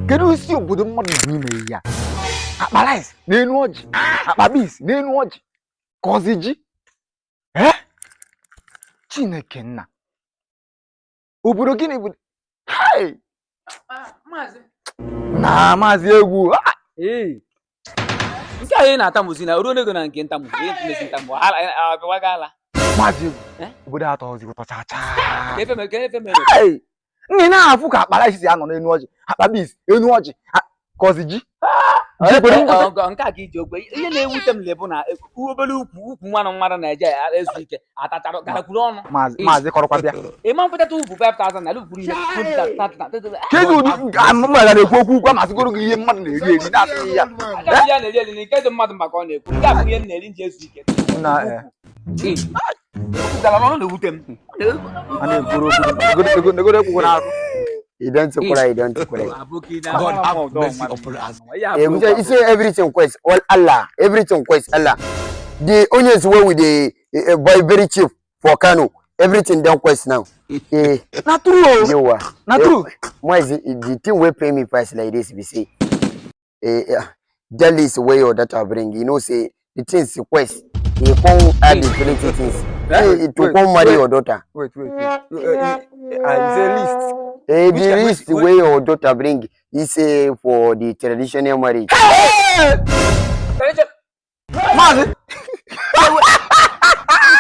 Kedu isi obodo mmadụ nọ n'ime ya? Akpa rice n'enu ọjị, akpa beans n'enu ọjị, ka ọzi ji. Eh? Chineke nna. Obodo gịnị bụ? Hai! Maazị. Na Maazị Egwu. Ah! Ee. Nke a ị na-atamuzi na ruo n'ego na nke ntamu, ihe ntụmesi ntamu, abịawaga ala. Maazị Egwu. Eh? Obodo atọzi ụtọ chaa chaa. Ka efe mere, ka efe mere. Hai! Nne na-afụ ka akpa rice si anọ n'enu ọjị, akpa beans enu ọjị, ka ọzi ji. Ji kwere ngwọta. Nke a ka iji okwe. Ihe na-ewute m lebụ na obere ukwu nwanụ mmadụ na-eje ezu ike atachara garakwuru ọnụ. Maazị, Maazị, kọrọkwa bịa. Ịma mfụtata ukwu 5000 na ukwuru ihe 20,000. Kedu ụdị mmadụ na-ekwu okwu ukwu amasịgoro gị ihe mmadụ na-eri eri na-asịghị ya? Agaghị ya na-eri eri na nke dị mmadụ maka ọ na-ekwu. Nke a bụ ihe m na-eri nji ezu ike. Na eh, Okwu gara n'ọnụ na-ewute m. A na-ekwuru okwu negoro ekwukwo n'azụ. You don't cry, you don't cry. Aboki na God have mercy upon us. Eh, you say everything cost all Allah, everything cost Allah. The onions wey we dey buy very cheap for Kano, everything don cost now. Eh, Na true o. Yawa. Na true. Mazi, the thing wey pay me pass like this be say, that list wey your daughter bring, you know say the things cost, e come add the plenty things. Eh, to Wait, come marry wait. your daughter. Wait, wait, wait. It's a list. Eh, Which the list wey your daughter bring, he say for the traditional marriage. Maazị.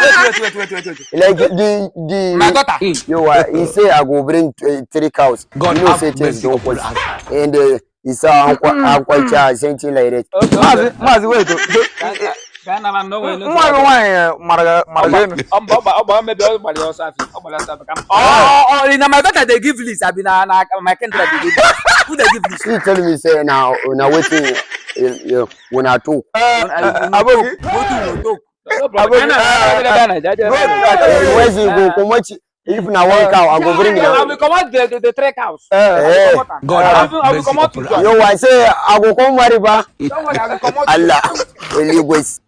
Wait, wait, wait, wait, wait. Like the My daughter. Yo, he say I go bring three cows. God You know have say things mercy don upon cost. us. And he say ankwacha, something like that. Okay, Maazị, okay. Maazị, wait o. Ka na no way no. Nwa gị nwaanyị mara gị enu. Ọgba mebi ọ gbara ya ọsọ afị. Ọ gbara ọsọ afị ka m. Oh, na my daughter dey give list abi na my kindred dey give. Who dey give list? He tell me say na wetin una talk. Aboki. Go to talk. No Aboki, problem. Na na. Where's he go comot? If na one cow, I go bring I na. will comot the three cows. Eh, Eh, God I have will I will mercy comot upon two. us. Yo, I say I go come marry ba. Don't worry, I will comot. Allah, Holy Ghost.